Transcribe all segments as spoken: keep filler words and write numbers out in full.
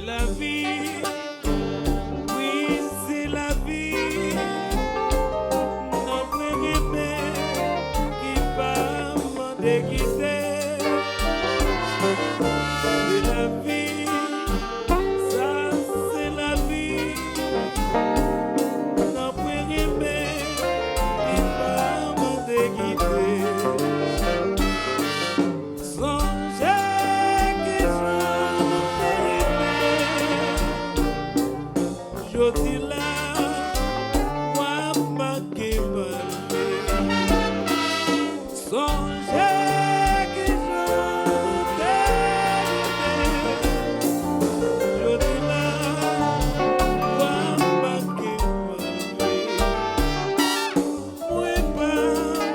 Lavi, wi, se lavi. Nan mwen renmen ki pa mande kite. Se lavi, sa se lavi. Nan mwen renmen ki pa mande kite. Sonje kijan nou te renmen. Jodi la, w ap manke m ale. Sonje kijan nou te renmen. Jodi la, w ap manke m ale. Mwen pa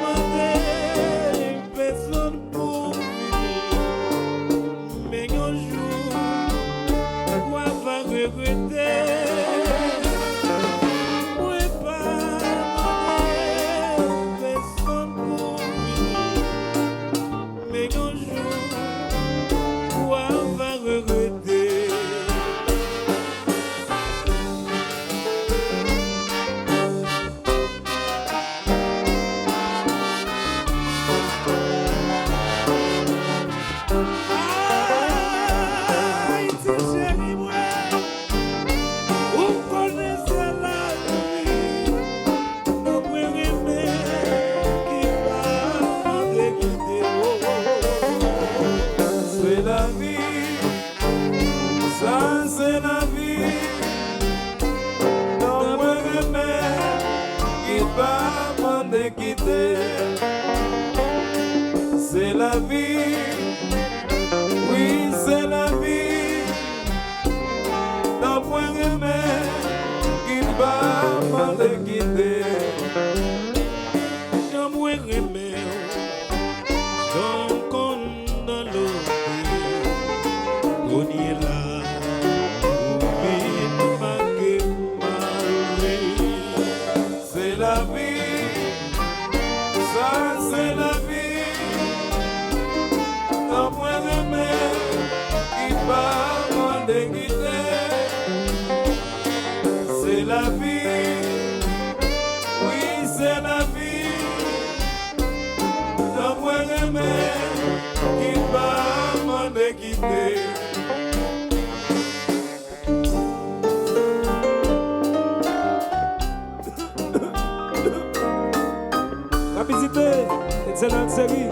mande pèsonn pou vini, men yon jou w ava regrete. Mwen pa mande pèsonn pou vini, men yon jou w ava regrete. Ayiti cheri mwen, ou konnen se lavi. Nan mwen renmen ki pa mande kite. Se lavi. Sa se lavi, nan mwen renmen ki pa mande kite. Se lavi, wi, se lavi, nan mwen renmen ki pa mande kite. Jan mwen renmen w, jan m konn anlove w, kounye la ou vin make m ale. Se lavi, sa se lavi, nan mwen renmen ki pa mande kite. Se lavi, wi, se lavi. Nan mwen renmen ki pa mande kite. Rapidite, Etzer Algerie.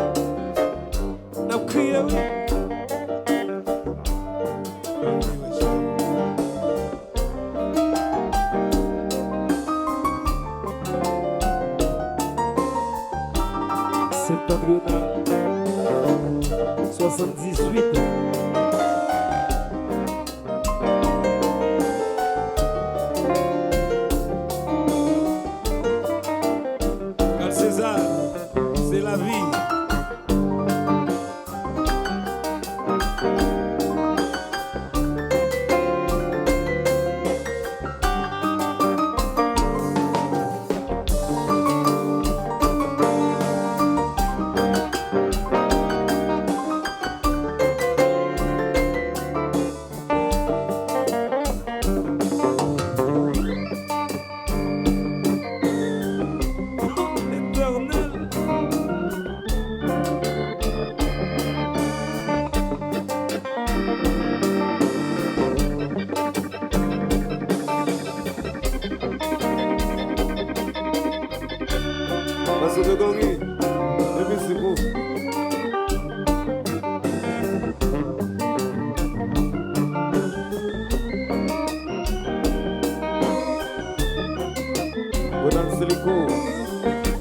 N ap kriye, wi. Septentrional, swasanndizuit. Carl César, se lavi. Pase Gregory, e mizik ou. Ronald Célico,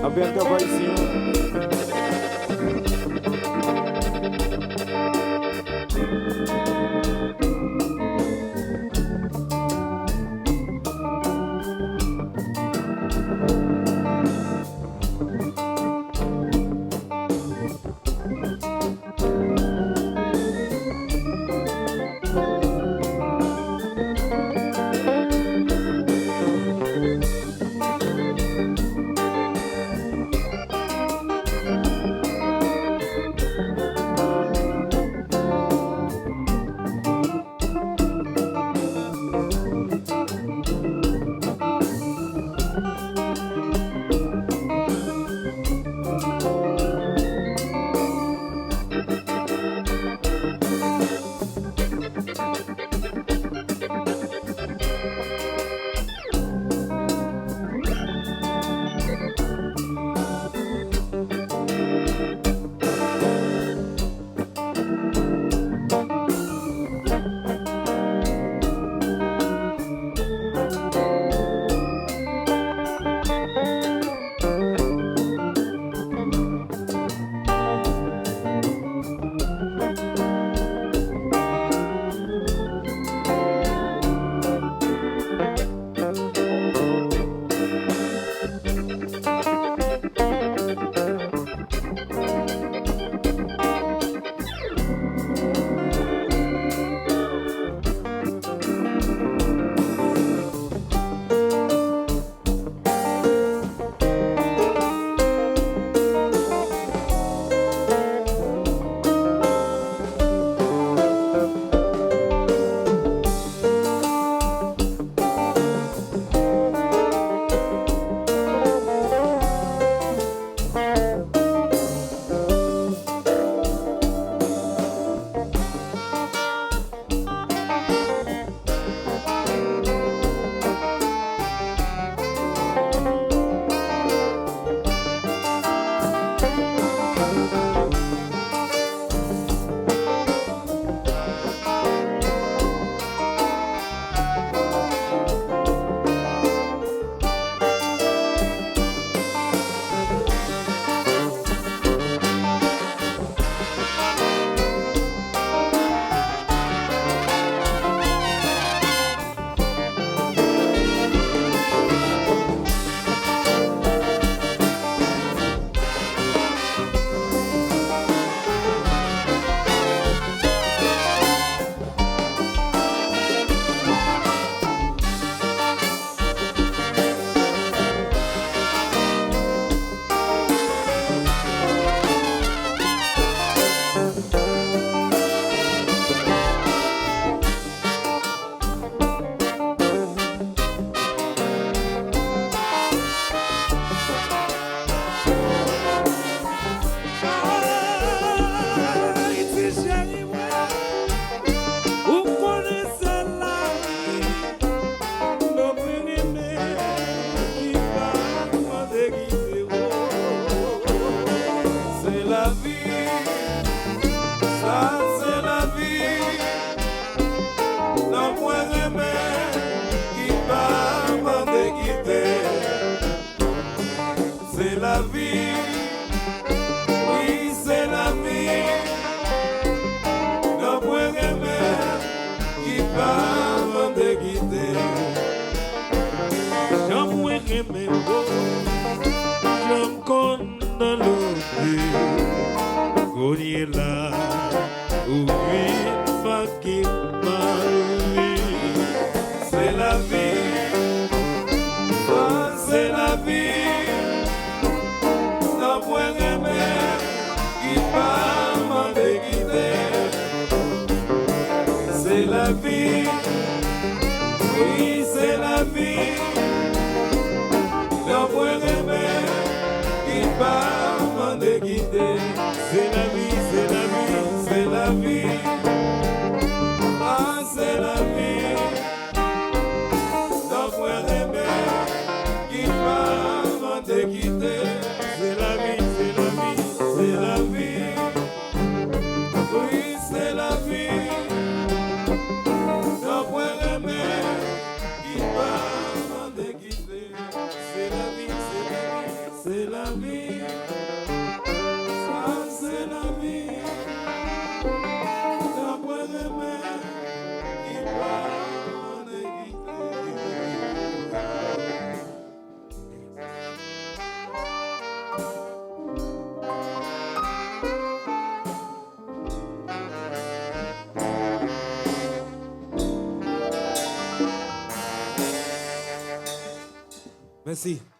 A P N K Ayisyen. Kounye la, ou vin pa ki mari. Se lavi, ah, se lavi. Nan pwen renmen ki pa mande kite. Se lavi, wi, se lavi. Nan pwen renmen ki pa mande kite. Se lavi, se lavi, se lavi. Ah, se lavi. Nan pwen renmen ki pa mande kite. Se lavi, se lavi, se lavi. Wi, se lavi. Nan pwen renmen ki pa mande kite. Se lavi, se lavi, se lavi. Sa se lavi. Nan pwen renmen ki pa mande kite. Mèsi.